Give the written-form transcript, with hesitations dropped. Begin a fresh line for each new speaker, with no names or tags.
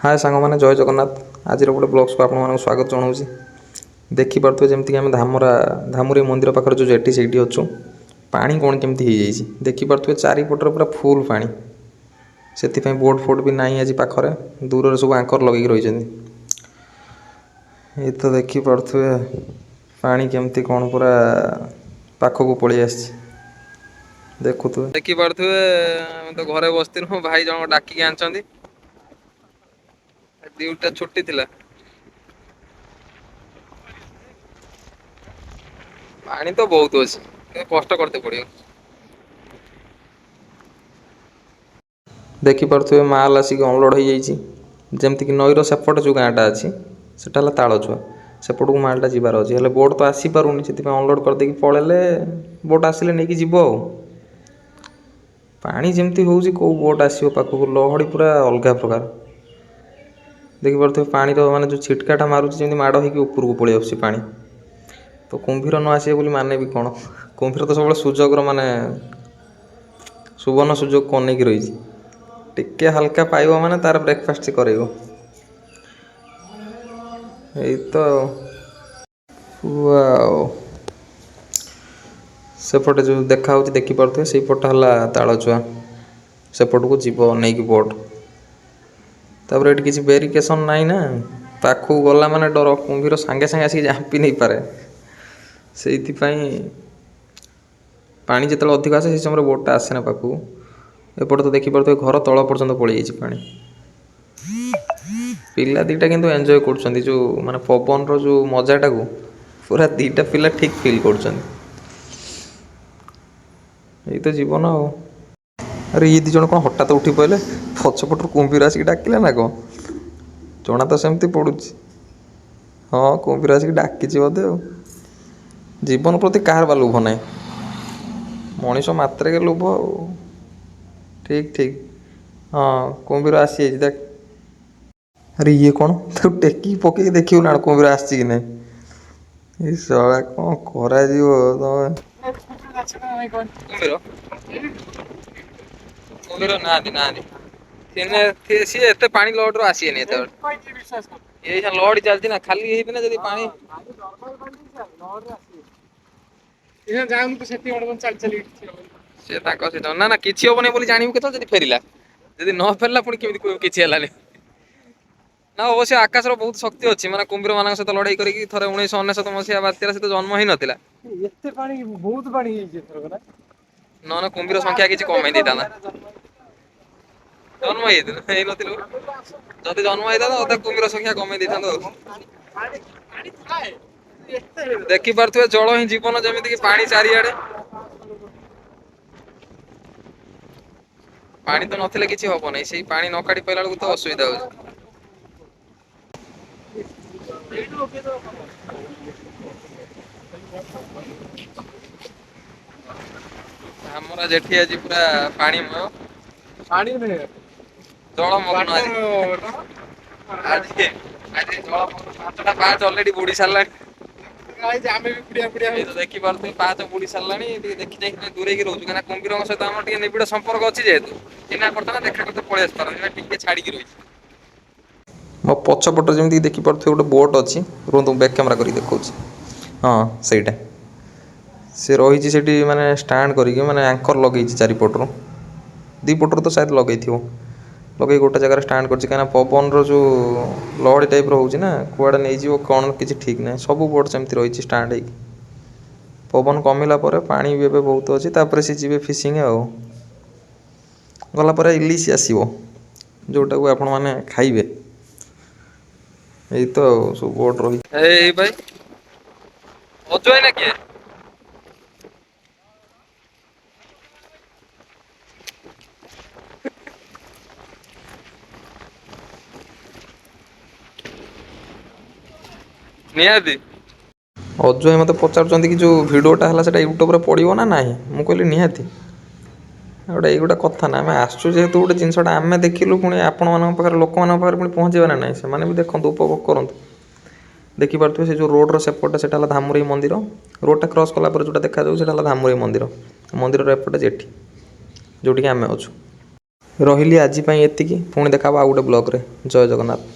ହାଏ ସାଙ୍ଗମାନେ, ଜୟ ଜଗନ୍ନାଥ। ଆଜିର ଗୋଟେ ବ୍ଲଗ୍ସକୁ ଆପଣମାନଙ୍କୁ ସ୍ୱାଗତ ଜଣାଉଛି। ଦେଖିପାରୁଥିବେ ଯେମିତିକି ଆମେ ଧାମୁରୀ ମନ୍ଦିର ପାଖରେ ଯେଉଁ ଜେଟି, ସେଇଠି ଅଛୁ। ପାଣି କ'ଣ କେମିତି ହେଇଯାଇଛି ଦେଖିପାରୁଥିବେ, ଚାରିପଟରେ ପୁରା ଫୁଲ୍ ପାଣି। ସେଥିପାଇଁ ବୋଟ୍ ଫୋଟ୍ ବି ନାହିଁ ଆଜି ପାଖରେ, ଦୂରରେ ସବୁ ଆଙ୍କର ଲଗେଇକି ରହିଛନ୍ତି। ଏଇ ତ ଦେଖିପାରୁଥିବେ ପାଣି କେମିତି କ'ଣ ପୁରା ପାଖକୁ ପଳେଇ ଆସିଛି, ଦେଖୁଥିବେ, ଦେଖିପାରୁଥିବେ। ଆମେ ତ ଘରେ ବସିଥିଲୁ, ଭାଇ ଜଣକ ଡାକିକି ଆଣିଛନ୍ତି। ଡ୍ୟୁଟିଟା ଛୁଟି ଥିଲା। ପାଣି ତ ବହୁତ ଅଛି, କିନ୍ତୁ କଷ୍ଟ କରତେ ପଡ଼ିବ। ଦେଖିପାରୁଥିବେ ମାଲ ଆସିକି ଅନଲୋଡ଼ ହେଇଯାଇଛି। ଯେମିତିକି ନଈର ସେପଟେ ଯେଉଁ ଗାଁଟା ଅଛି, ସେଟା ହେଲା ତାଳଚୁଆ। ସେପଟକୁ ମାଲଟା ଯିବାର ଅଛି, ହେଲେ ବୋଟ୍ ତ ଆସିପାରୁନି। ସେଥିପାଇଁ ଅନଲୋଡ଼ କରିଦେଇକି ପଳେଇଲେ, ବୋଟ୍ ଆସିଲେ ନେଇକି ଯିବ। ଆଉ ପାଣି ଯେମିତି ହେଉଛି, କେଉଁ ବୋଟ୍ ଆସିବ ପାଖକୁ? ଲହଡ଼ି ପୁରା ଅଲଗା ପ୍ରକାର। ଦେଖିପାରୁଥିବେ ପାଣିର ମାନେ ଯେଉଁ ଛିଟକାଟା ମାରୁଛି, ଯେମିତି ମାଡ଼ ହେଇକି ଉପରକୁ ପଳେଇ ଆସୁଛି ପାଣି। ତ କୁମ୍ଭୀର ନ ଆସିବେ ବୋଲି ମାନେ ବି କ'ଣ? କୁମ୍ଭୀର ତ ସବୁବେଳେ ସୁଯୋଗର ମାନେ ସୁବର୍ଣ୍ଣ ସୁଯୋଗକୁ ଅନେଇକି ରହିଛି। ଟିକେ ହାଲକା ପାଇବ ମାନେ ତାର ବ୍ରେକଫାଷ୍ଟ ସେ କରେଇବ। ଏଇ ତ ୱାଓ, ସେପଟେ ଯେଉଁ ଦେଖା ହେଉଛି, ଦେଖିପାରୁଥିବେ, ସେଇପଟ ହେଲା ତାଳଚୁଆ। ସେପଟକୁ ଯିବ ନେଇକି ବୋଟ୍। ତାପରେ ଏଠି କିଛି ବ୍ୟାରିକେସନ୍ ନାହିଁ ନା, ପାଖକୁ ଗଲା ମାନେ ଡର, କୁମ୍ଭୀର ସାଙ୍ଗେ ସାଙ୍ଗେ ଆସିକି ଜାମ୍ପି ନେଇପାରେ। ସେଇଥିପାଇଁ ପାଣି ଯେତେବେଳେ ଅଧିକ ଆସେ, ସେଇ ସମୟରେ ବୋଟ୍ଟା ଆସେନା ପାଖକୁ। ଏପଟେ ତ ଦେଖିପାରୁଥିବେ ଘର ତଳ ପର୍ଯ୍ୟନ୍ତ ପଳେଇ ଯାଇଛି ପାଣି। ପିଲା ଦୁଇଟା କିନ୍ତୁ ଏନ୍ଜୟ କରୁଛନ୍ତି, ଯେଉଁ ମାନେ ପବନର ଯେଉଁ ମଜାଟାକୁ ପୁରା ଦୁଇଟା ପିଲା ଠିକ୍ ଫିଲ୍ କରୁଛନ୍ତି। ଏଇ ତ ଜୀବନ ଆଉ। ଆରେ, ଇଏ ଦୁଇ ଜଣ କ'ଣ ହଠାତ୍ ଉଠି ପଡ଼ିଲେ? ପଛପଟରୁ କୁମ୍ଭୀର ଆସିକି ଡାକିଲା ନା କ'ଣ? ଜଣା ତ ସେମିତି ପଡ଼ୁଛି। ହଁ, କୁମ୍ଭୀର ଆସିକି ଡାକିଛି ବୋଧେ। ଆଉ ଜୀବନ ପ୍ରତି କାହାର ବା ଲୋଭ ନାହିଁ? ମଣିଷ ମାତ୍ରକେ ଲୋଭ ଆଉ। ଠିକ୍ ଠିକ୍, ହଁ, କୁମ୍ଭୀର ଆସିଯାଇଛି, ଦେଖ। ଆରେ, ଇଏ କ'ଣ? ତାକୁ ଟେକିକି ପକେଇକି ଦେଖିବୁ ନା କୁମ୍ଭୀର ଆସିଛି କି ନାହିଁ? ଏ ଶଳା, କ'ଣ କରାଯିବ ତମେ? କୁମ୍ଭୀର, କୁମ୍ଭୀର ନାହାନ୍ତି, ନାହାନ୍ତି। ସିଏ ଏତେ ପାଣି ଲହଡ଼ିରୁ ଆସିବେନି ଏତେବେଳେ। ଏଇ ଲହଡ଼ି ଚାଲିଛି ନା, ଖାଲି ହେଇଥିନା ଯଦି ପାଣି।
ଯାଉନୁ ତ ସେତିକି ବାଟ ଚାଲି ଚାଲି।
ସେ ତାଙ୍କ ସହିତ ନା ନା, କିଛି ହବନି ବୋଲି ଜାଣିବୁ କେତେବେଳେ? ଯଦି ଫେରିଲା। ଯଦି ନ ଫେରିଲା, ପୁଣି କେମିତି କହିବୁ କିଛି ହେଲାନି? ନା, ଅବଶ୍ୟ ଆକାଶର ବହୁତ ଶକ୍ତି ଅଛି। ମାନେ କୁମ୍ଭୀର ମାନଙ୍କ ସହିତ ଲଢେଇ କରିକି ଥରେ 1999 ମସିହା ବାତ୍ୟାରେ ସେ ତ ଜନ୍ମ ହେଇନଥିଲା।
ଏତେ ପାଣି, ବହୁତ ପାଣି ହେଇଛି ଏଥରକ ନା?
ନହେଲେ କୁମ୍ଭୀର ସଂଖ୍ୟା କିଛି କମେଇ ଦେଇଥାନ୍ତା। ଜନ୍ମ ହେଇଯାଇଥିଲୁ, ହେଇନଥିଲୁ। ଯଦି ଜନ୍ମ ହେଇଥାନ୍ତା, ଅଧା କୁମ୍ଭୀର ସଂଖ୍ୟା କମେଇ ଦେଇଥାନ୍ତୁ।
ପାଣି ପାଣି ଥାଏ, ଏତେ
ଦେଖିପାରୁଥିବେ, ଜଳ ହିଁ ଜୀବନ। ଯେମିତିକି ପାଣି ଚାରିଆଡେ। ପାଣି ତ ନଥିଲେ କିଛି ହବ ନାହିଁ। ସେଇ ପାଣି ନ କାଢି ପାଇଲା ବେଳକୁ ତ ଅସୁବିଧା ହଉଛି।
ଏଇଠୁ ପକେଇଦବ।
ଆମର ଜେଠି ଆଜି ପୁରା ପାଣିମୟ।
ପାଣି ନୁହେଁ।
ଜଳମଗ୍ନ ଆଜି। ଆଜି ଆଜି ଜଳମଗ୍ନ। 5ଟା ପାହାଚ ଅଲରେଡି ବୁଡି ସାରିଲାଣି।
ଆମେ ବି ବୁଡିଆ ବୁଡିଆ।
ଏଇ ତ ଦେଖିପାରୁଥିବେ, ପାହାଚ ବୁଡି ସାରିଲାଣି। ଟିକେ ଦେଖି ଚାହିଁ ଦୂରେଇକି ରହୁଛୁ, କାହିଁକିନା କୁମ୍ଭୀରଙ୍କ ସହିତ ଆମର ଟିକେ ନିବିଡ଼ ସମ୍ପର୍କ ଅଛି। ଯେହେତୁ ଚିହ୍ନା କରିଥାନ୍ତା, ଦେଖା କରିତେ ପଳେଇ ଆସିପାରନ୍ତି। ଟିକେ ଛାଡିକି ରହିଛି। ମୋ ପଛପଟ ଯେମିତି ଦେଖିପାରୁଥିବେ, ଗୋଟେ ବୋଟ୍ ଅଛି। ରୁହନ୍ତୁ, ମୁଁ ବ୍ୟାକ୍ କ୍ୟାମେରା କରିକି ଦେଖାଉଛି। ହଁ, ସେଇଟା ସେ ରହିଛି ସେଠି, ମାନେ ଷ୍ଟାଣ୍ଡ କରିକି, ମାନେ ଆଙ୍କର ଲଗେଇଛି ଚାରିପଟରୁ, ଦୁଇ ପଟରୁ ତ ସାୟଦ ଲଗେଇଥିବ। ଲଗେଇ ଗୋଟେ ଜାଗାରେ ଷ୍ଟାଣ୍ଡ କରିଛି, କାହିଁକିନା ପବନର ଯେଉଁ ଲହଡ଼ି ଟାଇପ୍ର ହେଉଛି ନା, କୁଆଡ଼େ ନେଇଯିବ କ'ଣ କିଛି ଠିକ୍ ନାହିଁ। ସବୁ ବୋଟ୍ ସେମିତି ରହିଛି ଷ୍ଟାଣ୍ଡ ହେଇକି। ପବନ କମିଲା ପରେ, ପାଣି ବି ଏବେ ବହୁତ ଅଛି, ତାପରେ ସେ ଯିବେ ଫିସିଂ। ଆଉ ଗଲା ପରେ ଇଲିଶି ଆସିବ, ଯେଉଁଟାକୁ ଆପଣମାନେ ଖାଇବେ। ଏଇ ତ ଆଉ ସବୁ ବୋଟ୍ ରହିଛି। ଏଇ ଭାଇ ଅଜୟ ନା କିଏ? ନିହାତି ଅଜୟ ମୋତେ ପଚାରୁଛନ୍ତି କି ଯେଉଁ ଭିଡ଼ିଓଟା ହେଲା, ସେଇଟା ୟୁଟ୍ୟୁବରେ ପଡ଼ିବ ନା ନାହିଁ? ମୁଁ କହିଲି ନିହାତି। ଗୋଟେ ଏଇ ଗୋଟେ କଥା ନା, ଆମେ ଆସୁଛୁ ଯେହେତୁ, ଗୋଟେ ଜିନିଷଟା ଆମେ ଦେଖିଲୁ, ପୁଣି ଆପଣମାନଙ୍କ ପାଖରେ, ଲୋକମାନଙ୍କ ପାଖରେ ପୁଣି ପହଞ୍ଚେଇବା ନା ନାହିଁ? ସେମାନେ ବି ଦେଖନ୍ତୁ, ଉପଭୋଗ କରନ୍ତୁ। ଦେଖିପାରୁଥିବେ, ସେ ଯେଉଁ ରୋଡ଼ର ସେପଟେ, ସେଟା ହେଲା ଧାମୁରୀ ମନ୍ଦିର। ରୋଡ଼ଟା କ୍ରସ୍ କଲା ପରେ ଯେଉଁଟା ଦେଖାଯାଉଛି, ସେଟା ହେଲା ଧାମୁରୀ ମନ୍ଦିର। ମନ୍ଦିରର ଏପଟେ ଜେଠି, ଯେଉଁଠିକି ଆମେ ଅଛୁ। ରହିଲି ଆଜି ପାଇଁ ଏତିକି, ପୁଣି ଦେଖା ହେବ ଆଉ ଗୋଟେ ବ୍ଲଗ୍ରେ। ଜୟ ଜଗନ୍ନାଥ।